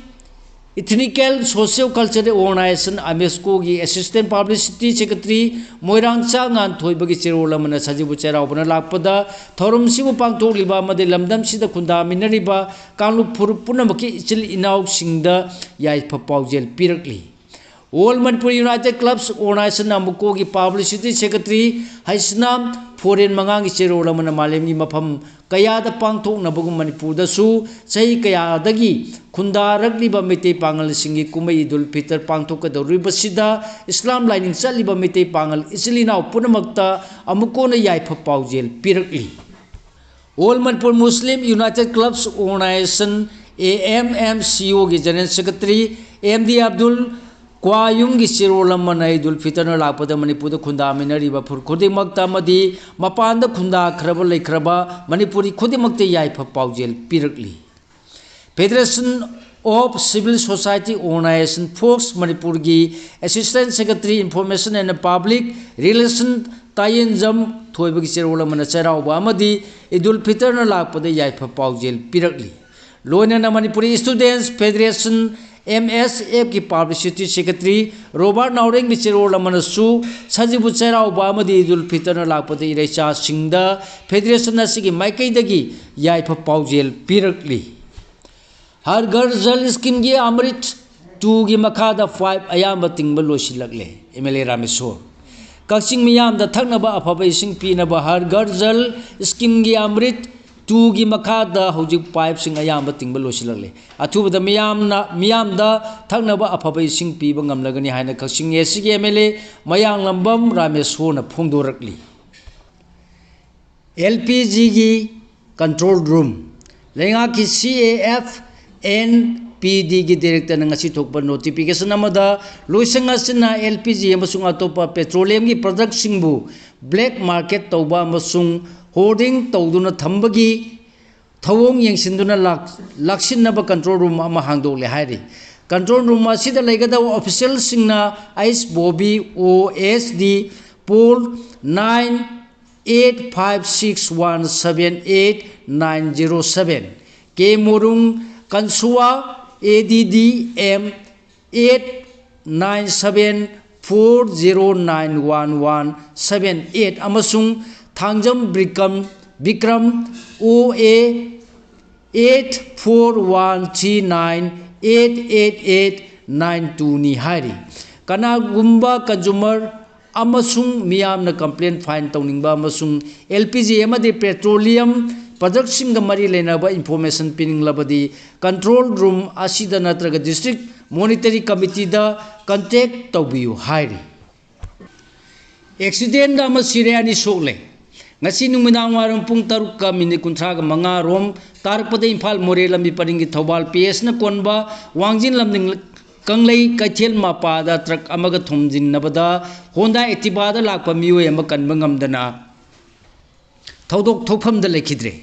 Ethnical Socio Cultural Organization, AMESCOꯒꯤ Assistant Publicity Secretary ꯃꯣꯏꯔꯥꯡ ꯆꯥꯉꯥꯟꯊꯣꯏꯕꯒꯤ ꯆꯦꯔꯣꯜ ꯑꯃꯅ ꯁꯖꯤꯕꯨ ꯆꯩꯔꯥꯎꯕꯅ ꯂꯥꯛꯄꯗ ꯊꯧꯔꯝꯁꯤꯕꯨ ꯄꯥꯡꯊꯣꯛꯂꯤꯕ ꯑꯃꯗꯤ ꯂꯝꯗꯝꯁꯤꯗ ꯈꯨꯟꯗꯥꯃꯤꯟꯅꯔꯤꯕ ꯀꯥꯡꯂꯨꯞ ꯐꯨꯔꯨꯞ ꯄꯨꯝꯅꯃꯛꯀꯤ ꯏꯆꯤꯜ ꯏꯅꯥꯎꯁꯤꯡꯗ ꯌꯥꯏꯐ ꯄꯥꯎꯖꯦꯜ ꯄꯤꯔꯛꯂꯤ꯫ All Manipur United Clubs Organization, AMUCOꯒꯤ Publicity Secretary ꯍꯩꯁꯅꯥꯝ ꯐꯣꯔꯦꯟ ꯃꯉꯥꯡꯒꯤ ꯆꯦꯔꯣꯜ ꯑꯃꯅ ꯃꯥꯂꯦꯝꯒꯤ ꯃꯐꯝ ꯀꯌꯥꯗ ꯄꯥꯡꯊꯣꯛꯅꯕꯒꯨꯝ ꯃꯅꯤꯄꯨꯔꯗꯁꯨ ꯆꯍꯤ ꯀꯌꯥꯗꯒꯤ ꯈꯨꯟꯗꯥꯔꯛꯂꯤꯕ ꯃꯩꯇꯩ ꯄꯥꯉꯜꯁꯤꯡꯒꯤ ꯀꯨꯝꯍꯩ ꯏꯗꯨꯜ ꯐꯤꯇꯔ ꯄꯥꯡꯊꯣꯛꯀꯗꯧꯔꯤꯕꯁꯤꯗ ꯏꯁꯂꯥꯝ ꯂꯥꯏꯅꯤꯡ ꯆꯠꯂꯤꯕ ꯃꯩꯇꯩ ꯄꯥꯉꯜ ꯏꯆꯤꯜ ꯏꯅꯥꯎ ꯄꯨꯝꯅꯃꯛꯇ ꯑꯃꯨꯛ ꯍꯟꯅ ꯌꯥꯏꯐ ꯄꯥꯎꯖꯦꯜ ꯄꯤꯔꯛꯂꯤ꯫ All Manipur Muslim United Clubs Organization, AMMCOꯒꯤ General Secretary M D Abdul ꯀ꯭ꯋꯥꯌꯨꯝꯒꯤ ꯆꯦꯔꯣꯜ ꯑꯃꯅ ꯏꯗꯨꯜ ꯐꯤꯇꯔꯅ ꯂꯥꯛꯄꯗ ꯃꯅꯤꯄꯨꯔꯗ ꯈꯨꯟꯗꯥꯃꯤꯟꯅꯔꯤꯕ ꯐꯨꯔꯨꯞ ꯈꯨꯗꯤꯡꯃꯛꯇ ꯑꯃꯗꯤ ꯃꯄꯥꯟꯗ ꯈꯨꯟꯗꯥꯈ꯭ꯔꯕ ꯂꯩꯈ꯭ꯔꯕ ꯃꯅꯤꯄꯨꯔꯤ ꯈꯨꯗꯤꯡꯃꯛꯇ ꯌꯥꯏꯐ ꯄꯥꯎꯖꯦꯜ ꯄꯤꯔꯛꯂꯤ꯫ Federation of Civil Society Organization, FOCS, ꯃꯅꯤꯄꯨꯔꯒꯤ Assistant Secretary Information and Public Relation ꯇꯥꯌꯦꯟꯖꯝ ꯊꯣꯏꯕꯒꯤ ꯆꯦꯔꯣꯜ ꯑꯃꯅ ꯆꯩꯔꯥꯎꯕ ꯑꯃꯗꯤ ꯏꯗꯨꯜ ꯐꯤꯇꯔꯅ ꯂꯥꯛꯄꯗ ꯌꯥꯏꯐ ꯄꯥꯎꯖꯦꯜ ꯄꯤꯔꯛꯂꯤ꯫ ꯂꯣꯏꯅꯅ Manipuri Students Federation, MSFꯀꯤ Publicity Secretary ꯔꯣꯕꯥꯔꯠ ꯅꯥꯎꯔꯦꯝꯒꯤ ꯆꯦꯔꯣꯜ ꯑꯃꯅꯁꯨ ꯁꯖꯤꯕꯨ ꯆꯩꯔꯥꯎꯕ ꯑꯃꯗꯤ ꯏꯗꯨꯜ ꯐꯤꯇꯔꯅ ꯂꯥꯛꯄꯗ ꯏꯔꯩꯆꯥꯁꯤꯡꯗ Federation ꯑꯁꯤꯒꯤ ꯃꯥꯏꯀꯩꯗꯒꯤ ꯌꯥꯏꯐ ꯄꯥꯎꯖꯦꯜ ꯄꯤꯔꯛꯂꯤ꯫ ꯍꯔ ꯘꯔ ꯖꯜ ꯁ꯭ꯀꯤꯝꯒꯤ ꯑꯃ꯭ꯔꯤꯠ ꯇꯨꯒꯤ ꯃꯈꯥꯗ ꯄꯥꯏꯞ ꯑꯌꯥꯝꯕ ꯇꯤꯡꯕ ꯂꯣꯏꯁꯤꯜꯂꯛꯂꯦ꯫ MLA ꯔꯥꯃꯦꯁꯣꯔ꯫ ꯀꯛꯆꯤꯡ ꯃꯤꯌꯥꯝꯗ ꯊꯛꯅꯕ ꯑꯐꯕ ꯏꯁꯤꯡ ꯄꯤꯅꯕ ꯍꯔ ꯘꯔ ꯖꯜ ꯁ꯭ꯀꯤꯝꯒꯤ ꯑꯃ꯭ꯔꯤꯠ ꯇꯨꯒꯤ ꯃꯈꯥꯗ ꯍꯧꯖꯤꯛ ꯄꯥꯏꯞꯁꯤꯡ ꯑꯌꯥꯝꯕ ꯇꯤꯡꯕ ꯂꯣꯏꯁꯤꯜꯂꯛꯂꯦ꯫ ꯑꯊꯨꯕꯗ ꯃꯤꯌꯥꯝꯅ, ꯃꯤꯌꯥꯝꯗ ꯊꯛꯅꯕ ꯑꯐꯕ ꯏꯁꯤꯡ ꯄꯤꯕ ꯉꯝꯂꯒꯅꯤ ꯍꯥꯏꯅ ꯀꯛꯆꯤꯡ ꯑꯦꯁꯤꯒꯤ MLA ꯃꯌꯥꯡꯂꯝꯕꯝ ꯔꯥꯃꯦꯁꯣꯔꯅ ꯐꯣꯡꯗꯣꯔꯛꯂꯤ꯫ LPGꯒꯤ control room꯫ ꯂꯩꯉꯥꯛꯀꯤ CAF and PDꯒꯤ directorꯅ ꯉꯁꯤ ꯊꯣꯛꯄ notification ꯑꯃꯗ ꯂꯣꯏꯁꯪ ꯑꯁꯤꯅ LPG ꯑꯃꯁꯨꯡ ꯑꯇꯣꯞꯄ petroleumꯒꯤ productꯁꯤꯡꯕꯨ black market ꯇꯧꯕ ꯑꯃꯁꯨꯡ hoarding ꯇꯧꯗꯨꯅ ꯊꯝꯕꯒꯤ ꯊꯧꯑꯣꯡ ꯌꯦꯡꯁꯤꯟꯗꯨꯅ ꯂꯥꯛ-, ꯂꯥꯛꯁꯤꯟꯅꯕ control room ꯑꯃ ꯍꯥꯡꯗꯣꯛꯂꯦ ꯍꯥꯏꯔꯤ꯫ Control room ꯑꯁꯤꯗ ꯂꯩꯒꯗꯕ officialꯁꯤꯡꯅ H Bobby, OSD, Paul, nine eight five six one seven eight nine zero seven, K ꯃꯣꯔꯨꯡ, ꯀꯟꯁꯨꯋꯥ, A D D M eight nine seven four zero nine one one seven eight ꯑꯃꯁꯨꯡ Thangjam ꯕ꯭ꯔꯤꯀꯝ, Bikram, O A eight four one three nine eight eight eight nine two ꯅꯤ ꯍꯥꯏꯔꯤ꯫ ꯀꯅꯥꯒꯨꯝꯕ consumer ꯑꯃꯁꯨꯡ ꯃꯤꯌꯥꯝꯅ complaint file ꯇꯧꯅꯤꯡꯕ ꯑꯃꯁꯨꯡ L P G ꯑꯃꯗꯤ petroleum productꯁꯤꯡꯒ ꯃꯔꯤ ꯂꯩꯅꯕ information ꯄꯤꯅꯤꯡꯂꯕꯗꯤ control room ꯑꯁꯤꯗ ꯅꯠꯇ꯭ꯔꯒ district monitoring committeeꯗ contact ꯇꯧꯕꯤꯌꯨ ꯍꯥꯏꯔꯤ꯫ Accidentꯗ ꯑꯃ ꯁꯤꯔꯦ, ꯑꯅꯤ ꯁꯣꯛꯂꯦ꯫ ꯉꯁꯤ ꯅꯨꯃꯤꯗꯥꯡ ꯋꯥꯏꯔꯝ ꯄꯨꯡ ꯇꯔꯨꯛꯀ ꯃꯤꯅꯤꯠ ꯀꯨꯟꯊ꯭ꯔꯥꯒ ꯃꯉꯥ ꯔꯣꯝ ꯇꯥꯔꯛꯄꯗ ꯏꯝꯐꯥꯜ ꯃꯣꯔꯦ ꯂꯝꯕꯤ ꯄꯔꯤꯡꯒꯤ ꯊꯧꯕꯥꯜ P S ꯅ ꯀꯣꯟꯕ ꯋꯥꯡꯖꯤꯡ ꯂꯝꯗꯤꯡ ꯀꯪꯂꯩ ꯀꯩꯊꯦꯜ ꯃꯄꯥꯗ truck ꯑꯃꯒ ꯊꯣꯝꯖꯤꯟꯅꯕꯗ Honda Activaꯗ ꯂꯥꯛꯄ ꯃꯤꯑꯣꯏ ꯑꯃ ꯀꯟꯕ ꯉꯝꯗꯅ ꯊꯧꯗꯣꯛ ꯊꯣꯛꯐꯝꯗ ꯂꯩꯈꯤꯗ꯭ꯔꯦ꯫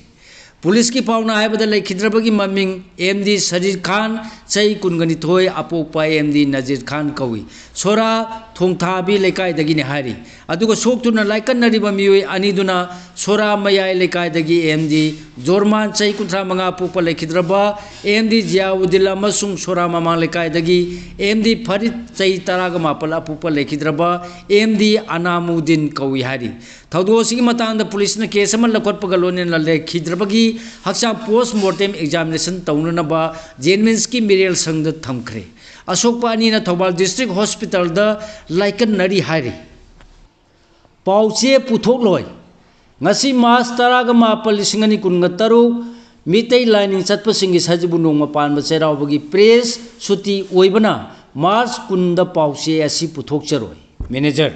ꯄꯨꯂꯤꯁꯀꯤ ꯄꯥꯎꯅ ꯍꯥꯏꯕꯗ ꯂꯩꯈꯤꯗ꯭ꯔꯕꯒꯤ ꯃꯃꯤꯡ M D ꯁꯔꯤꯔ ꯈꯥꯟ, ꯆꯍꯤ ꯀꯨꯟꯒ ꯅꯤꯊꯣꯏ, ꯑꯄꯣꯛꯄ M D ꯅꯖꯤꯔ ꯈꯥꯟ ꯀꯧꯏ꯫ ꯁꯣꯔꯥ ꯊꯣꯡꯊꯥꯕꯤ ꯂꯩꯀꯥꯏꯗꯒꯤꯅꯤ ꯍꯥꯏꯔꯤ꯫ ꯑꯗꯨꯒ ꯁꯣꯛꯇꯨꯅ ꯂꯥꯏꯀꯠꯅꯔꯤꯕ ꯃꯤꯑꯣꯏ ꯑꯅꯤꯗꯨꯅ ꯁꯣꯔꯥ ꯃꯌꯥꯏ ꯂꯩꯀꯥꯏꯗꯒꯤ M D ꯖꯣꯔꯃꯥꯟ, ꯆꯍꯤ ꯀꯨꯟꯊ꯭ꯔꯥ ꯃꯉꯥ, ꯑꯄꯣꯛꯄ ꯂꯩꯈꯤꯗ꯭ꯔꯕ M D ꯖꯤꯌꯥꯎꯗꯤꯟ ꯑꯃꯁꯨꯡ ꯁꯣꯔꯥ ꯃꯃꯥꯡ ꯂꯩꯀꯥꯏꯗꯒꯤ M D ꯐꯔꯤꯗ, ꯆꯍꯤ ꯇꯔꯥꯒ ꯃꯥꯄꯜ, ꯑꯄꯣꯛꯄ ꯂꯩꯈꯤꯗ꯭ꯔꯕ M D ꯑꯅꯥꯃꯨꯗꯤꯟ ꯀꯧꯏ ꯍꯥꯏꯔꯤ꯫ ꯊꯧꯗꯣꯛ ꯑꯁꯤꯒꯤ ꯃꯇꯥꯡꯗ ꯄꯨꯂꯤꯁꯅ case ꯑꯃ ꯂꯧꯈꯠꯄꯒ ꯂꯣꯏꯅꯅ ꯂꯩꯈꯤꯗ꯭ꯔꯕꯒꯤ ꯍꯛꯆꯥꯡ post mortem examination ꯇꯧꯅꯅꯕ ꯖꯦꯅꯤꯝꯁꯀꯤ ꯃꯤꯔꯦꯜ ꯁꯪꯗ ꯊꯝꯈ꯭ꯔꯦ꯫ ꯑꯁꯣꯛꯄ ꯑꯅꯤꯅ ꯊꯧꯕꯥꯜ district hospitalꯗ ꯂꯥꯏꯀꯠꯅꯔꯤ ꯍꯥꯏꯔꯤ꯫ ꯄꯥꯎꯆꯦ ꯄꯨꯊꯣꯛꯂꯣꯏ꯫ ꯉꯁꯤ ꯃꯥꯔꯆ ꯇꯔꯥꯒ ꯃꯥꯄꯜ, ꯂꯤꯁꯤꯡ ꯑꯅꯤ ꯀꯨꯟꯒ ꯇꯔꯨꯛ, ꯃꯤꯇꯩ ꯂꯥꯏꯅꯤꯡ ꯆꯠꯄꯁꯤꯡꯒꯤ ꯁꯖꯤꯕꯨ ꯅꯣꯡꯃ ꯄꯥꯟꯕ ꯆꯩꯔꯥꯎꯕꯒꯤ press ꯁꯨꯇꯤ ꯑꯣꯏꯕꯅ ꯃꯥꯔꯆ ꯀꯨꯟꯗ ꯄꯥꯎꯆꯦ ꯑꯁꯤ ꯄꯨꯊꯣꯛꯆꯔꯣꯏ꯫ Manager꯫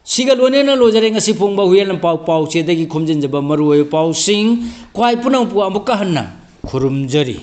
ꯁꯤꯒ ꯂꯣꯏꯅꯅ ꯂꯣꯏꯖꯔꯦ ꯉꯁꯤ ꯐꯣꯡꯕ ꯍꯨꯏꯌꯦꯟ ꯂꯝꯄꯥꯎ ꯄꯥꯎꯆꯦꯗꯒꯤ ꯈꯣꯝꯖꯤꯟꯖꯕ ꯃꯔꯨꯑꯣꯏꯕ ꯄꯥꯎꯁꯤꯡ꯫ ꯈ꯭ꯋꯥꯏ ꯄꯨꯝꯅꯃꯛꯄꯨ ꯑꯃꯨꯛꯀ ꯍꯟꯅ ꯈꯨꯔꯨꯝꯖꯔꯤ꯫